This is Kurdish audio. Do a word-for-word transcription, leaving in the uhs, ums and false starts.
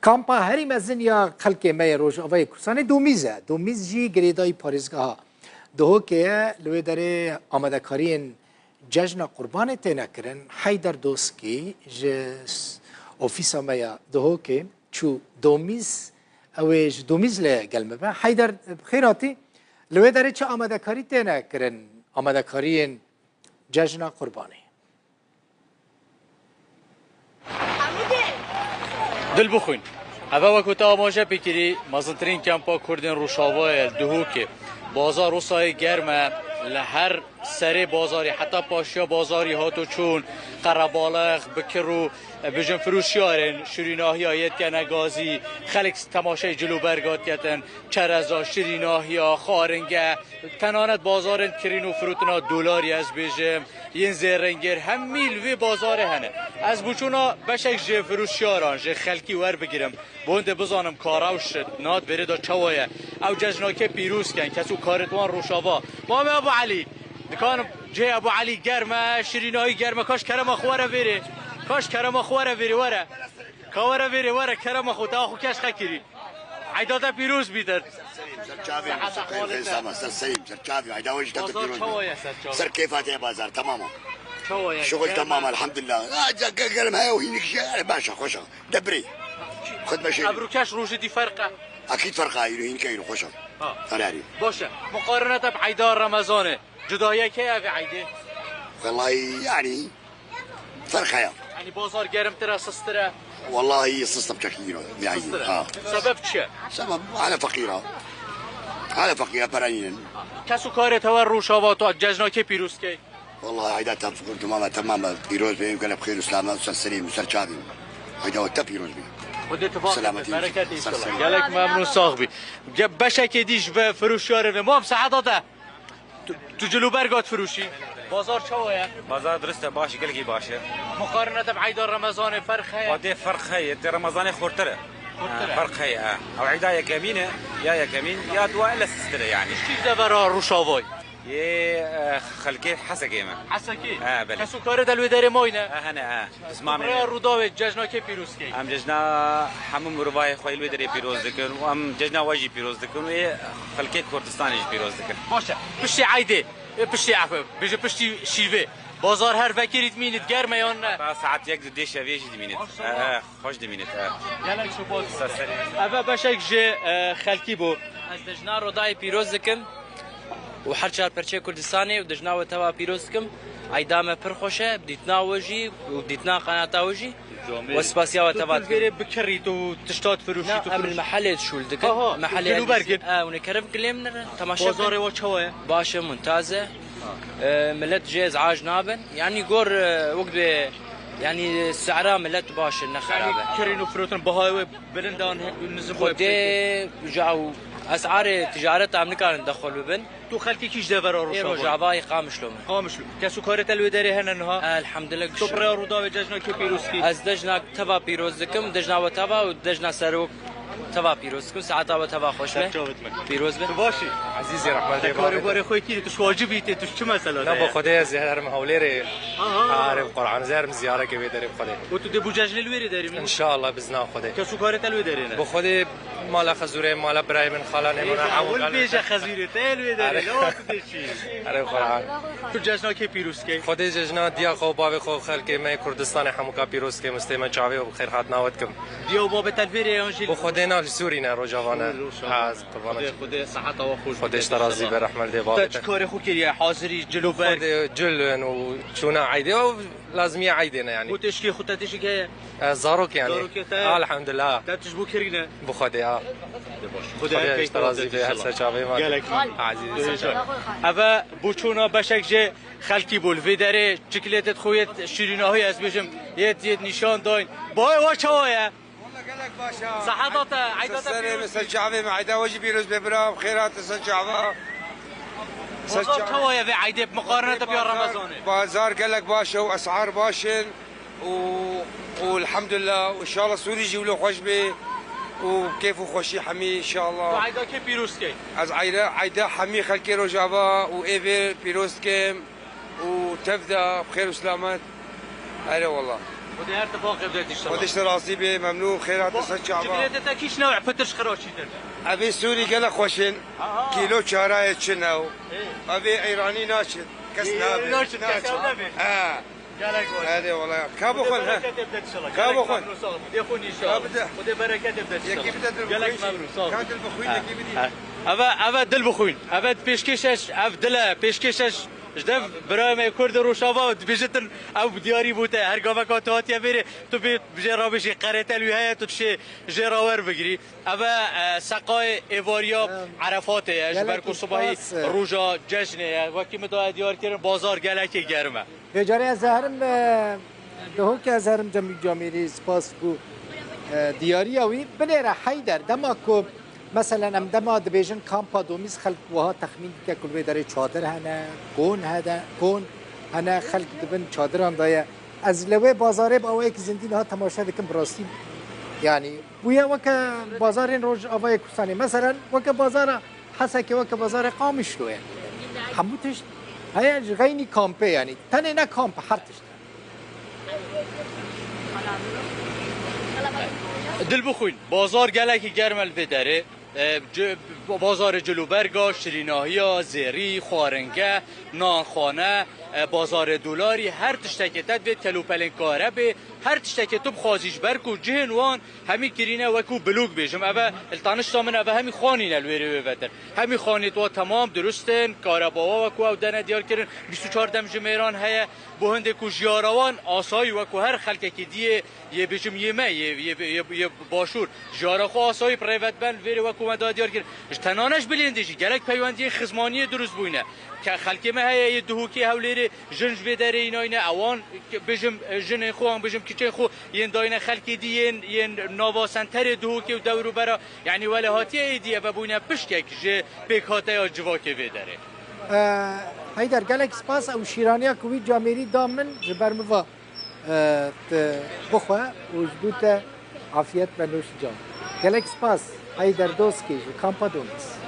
Kampa herî mezin ya xelkê me yê Rojavayê Kurdistanê Domîz e. Domîz jî girêdayî parêzgeha Duhokê ye. Li wê derê amadekariyên Cejna Qurbanê têne kirin. Heyder Doskî ji s-, ofîsa me ya Duhokê çû Domîz. Ew ê ji Domîz li gel me be. Heyder, bi xêr hatî. Li wê derê çi amadekarî têne kirin? Amadekariyên Cejna Qurbanê. Dilbixwîn. Eve wekû te amaje pêkirî, mezintirîn kempa Kurdên Rojava ye li Duhokê. Bazar wisa yê germ e, li her serê bazarê, heta paşiya bazarî hat û çûn, qerebalix, bikir û, e, bijin firûşiyarên şirînahiya yê dikene gazî, xelk temaşeyê cilûberga diketin, çereza, şirînahiya, xwaringe, tenanet bazarên kirîn û firotina dolarî ez bêjim, yên zêrengêr, hemî li vê bazarê hene. Ez bûçûna beşek ji firûşiyaran, ji xelkî werbigirim. Bo hindê bizanim ka rewş di nav vê derê de çawa ye. Ew cejnakê pîroz ken, kes û karê wan Rojava. Mamê Ebû Elî, dikanim cihê Ebû Elî germ e, şirînahî germ e, kaş kerema xwe were vêrê. Kaş kerema xwe were vêrê, were. Ka were vêrê, were, kerema xwe, te axwe keş xekirî. Eyda te pîroz bî te. Ser çavê min, ser keyfê zama, ser serê min, ser çavê, eyda we jî te pîroz bî. Bazar çawa ye ser çavê? Ser keyfa te bazar, tamam o. Çawa ye? Şuxul tamam, elhamdulillah. Ha, ca-, ge-, gelim heye û hînik jî, e, baş e, xweş e. Debrê. Xwedmeşê. Ebru keş rojê dî ferq e. Akîd ferq e, îro hînik e, îro xweş e. Ha. Erê, erê. Baş e. Muqarene te bi eyda Remezanê. Cudayiyek heye vê eydê? Wellahî, yanî, ferq heye. Yanî bazar germtir e, sisttir e? Wellahî, sist e bi çekî îro, vê eydê. Sisttir e. Ha. Sebeb çi ye? Sebeb hale feqîr e. Hale feqîr e, pere nînin. Kes û karê te wer Rojava, tu cejnakê pîroz key. Wellahî, eyda te bi xêr, temam e, temam e. Pîroz be, gelek bi xêr û selamet, ser serê min, ser çavê min. Eyda we te pîroz be. Xwedê tu bar Selametî, bereketî ser inşallah. Serê. Gelek memnûn, sax bî. Ge-, beşekê dî ji ve firûşiyarê ve. Mam, seheta te. Tu, tu cilûberga difiroşî. Bazar çawa ye? Bazar dirust e, baş, gelekî baş e. Muqarene te bi eyda Remezanê ferq heye? Xwedê ferq heye, tê Remezanê xurtir e. Xurtir e. Ha, ferq heye, ha. Ew eyda yekemîn e, ya yekemîn, ya dua ile sistir e yanî. Tiştî ji devera Rojavayê? Yê, e, xelkê Hesekê me. Hesekê? Ha, belê. Kes û karê te li wê derê mayne? Ha, hene, ha. Pismamê. Rêya Rûdawê cejnakê pîroz key. Em cejna hemû mirovahê xwe li wê derê pîroz dikin û em cejna we jî pîroz dikin û ê xelkê Kurdistanê jî pîroz dikin. Baş e. Piştî eydê, ê piştî efê, bêje piştî şîvê. Bazar her vekirî dimînît, germ e yan ne? Heta saet yek du dê şevê jî dimînît. Maşallah. E, e, xweş dimînît, e. Gelek spas. Ser serê. Eve beşek ji, e, xelkî bû. Ez cejna Rûdawê pîroz dikim. û her çar perçeyê Kurdistanê û dijna we teva pîroz dikim. Eyda me pir xweş e, dîtina we jî û dîtina qenata we jî. We spasiya we teva dikim. Tu vêrê bikirî, tu tişta difiroşî, tu em li mehelê şûl dikin. Aha, mehelê cilûber kin. E, hûn ê kerem kilêm nere, temaşe bikin. Bazarê we çawa ye? Baş e, mumtaz e. E, millet jê ezac nabin. Yanî gor, e, wek dibê, yanî sehra millet baş e, ne xerab e. Yanî kirîn û firotin, bihayê we bilind an, nizim we. Xwedê, ja û esarê ticareta em nikarin dexil bibin. Tu xelkekî ji devera Rojava? Ê Rojavayê, Qamişlo me. Qamişlo. Kes û karê te li wê derê hene niha? Elhamdulillah. Tu bi rêya Rûdawê cejnakê pîroz kî? Ez cejna teva pîroz dikim, cejna we teva û cejna serok teva pîroz dikim. Saeta we teva xweş be. Ser çavêt me. Pîroz be. Tu baş î? Ezîzî, rehmet lê bavê te. Te karê barê xwe kî, tu ji wacibî tê, tu ji çi mesela te ye? Ne, bo Xwedê ez ê herim Hewlêrê. Ha, ha. Arê bi Qur'an, ez ê herim ziyarekê wê derê bi Xwedê. Û tu dê bû cejnê li wê rê derê min? Înşallah, bi zina Xwedê. Kes û karê te li wê derê ne? Bi Xwedê. Mala Xezûrê, mala birayê min, xalanê min, hemû bêje Xezûrê, te yê li wê derê ne. Xezûrê, te yê li wê derê, lewa tu tê çî. Erê Qur'an. Tu cejna kê pîroz key? Xwedê cejna diya xwe û bavê xwe û xelkê me yê Kurdistanê hemûka pîroz kê, mistê me çavê û xêrhatina we dikim. Diya û babê te li vê rê yan jî? Bo Xwedê na li Sûrî ne, Rojava ne. Sûrî, Rojava. Ha, ez qurban. Xwedê, Xwedê seheta we xweş bike. Xwedê ji te razî be, rehmet lê bavê te. Te çi karê xwe kiriye, hazirî, cilûber? Xwedê cil in û çûna eydê û lazimiye eydê ne yanî. Bo têşkê xwe te têşik heye? E, zarok yanî. Zarokê te? Elhamdulillah. Te tişt bû kirîne? Bi Xwedê, ha. Xwedê ji te razî be, her ser çavê me. Gelek. Ezîz. Eve bûçûna beşek jê xelkî bû. Li vê derê çiklêtê xwe yê şîrînahî, ez bêjim, yê, yê nîşan dayîn. Bayê we çawa ye? Walla gelek baş e. Seheta te, eyda te pîroz. Ser çavê me, eyda we jî pîroz be bira, xêr hate ser çava. Bazar çawa ye vê eydê bi miqarene te biya Remezanê? Bazar gelek baş e û esar baş in. û, û elhamdulillah, û inşallah Sûrî jî wilo xweş bê û kêf û xweşî hemî inşallah. Tu eyda kê pîroz key? Ez eyda, eyda hemî xelkê Rojava û êvê pîroz dikim û tev de bi xêr û selamet. Erê wallah. Her tifaqê bidêt inşallah. Xwedê ji te razî be, memnûn, xêra te ser çava. Cigrê te te kîş ne, pitir ji xira çîtir. Evê Sûrî gelek xweş in. Aha. Kîlo çarayê çi ne o. Ê. Evê Îranî naçin. Kes Ê, nabe. Naçin, kes nabe. Ha. Gelek baş. Hadi wala. Ka bixwin, ha. Bereketê bidêt inşallah. Ka bixwin. Gelek memnûn, sağ ol. Xwedê xwe nîşan. Ka bide. Xwedê bereketê bidêt inşallah. Yekî bide dilbixwîn. Gelek memnûn, sağ ol. Ka dilbixwîn, ha, yekî bidî. Ha. Eve, eve dilbixwîn. Eve pêşkêşeş, ev dile pêşkêşeş. Ji dev birayê me Kurd û Rojava dibêjitin, ew diyarî bû te. Her gaveka tu hatiye vêrê, tu bê bijê rabêjî qerêtel wî heye, tu dişê jê rawer bigirî. Ev e, e, seqayê êvariya Em, Erefatê ye. Ji ber ku gelekî sibahî spas, e, roja cejnê ye. Wekî min daye diyar kirin, bazar gelekî germ e. Vêcarê ez herim, e, dihokê ez herim Cemîl Camêrî, spas ku, e, diyariya wî. Binêre Heyder, dema ku Meselen, em dema dibêjin kampa Domîz, xelk wiha texmîn dike ku li wê derê çadir hene, kon hede, kon hene, xelk di bin çadiran de ye. Ez li wê bazarê bi awayekî zindî niha temaşe dikim, bi rastî, yanî bûye weke bazarên Rojavayê Kurdistanê. Meselen, weke bazara Hesekê, weke bazarê Qamişlo ye. Hemû tişt heye ji xeynî kampê, yanî tenê ne kamp, her tişt. Dilbixwîn, bazar gelekî germ e li vê derê. E, ci-, bazarê cilûberga, şirînahiya, zêrî, xwaringeh, nanxane, e, bazarê dolarî, her tiştekê te divê telopelên karebê, her tiştekê tu bixwazî ji ber ku cihên wan hemî kirîne wekû bilûk bêjim. Eve li tanişta min eve hemî xanî ne li wêrê wê vetir. Hemî xanî wa temam dirust in, karebawa wekû ew dene diyar kirin, bîst û çar demjimêran heye. Bo hindê ku jiyara wan asayî wekû her xelkekî diyê yê bêjim yê me, yê, yê, yê, yê başûr, jiyara xwe asayî bi rêve diben, vêrê wekû me da diyar kir. Ji tenane ji bilêndê jî gelek peywendiyên xizmaniyê dirust bûyne. Ke xelkê me heye yê Duhokê, Hewlêrê, jin ji vê derê înayne, ewan bêjim jinên xwe, an bêjim kiçên xwe yên dayne xelkê dî yên, yên nava senterê Duhokê û dewrûbera. Yanî welê hatiye êdî eve bûyne pişkek ji pêkhateya civakê vê derê. E, Heyder, gelek spas, ew şîraniya ku wî camêrî da min ji ber min va, e, tu bixwe û ji bo te afiyet be, nûş can. Gelek spas, Heyder Doskî ji Kampa Domîz.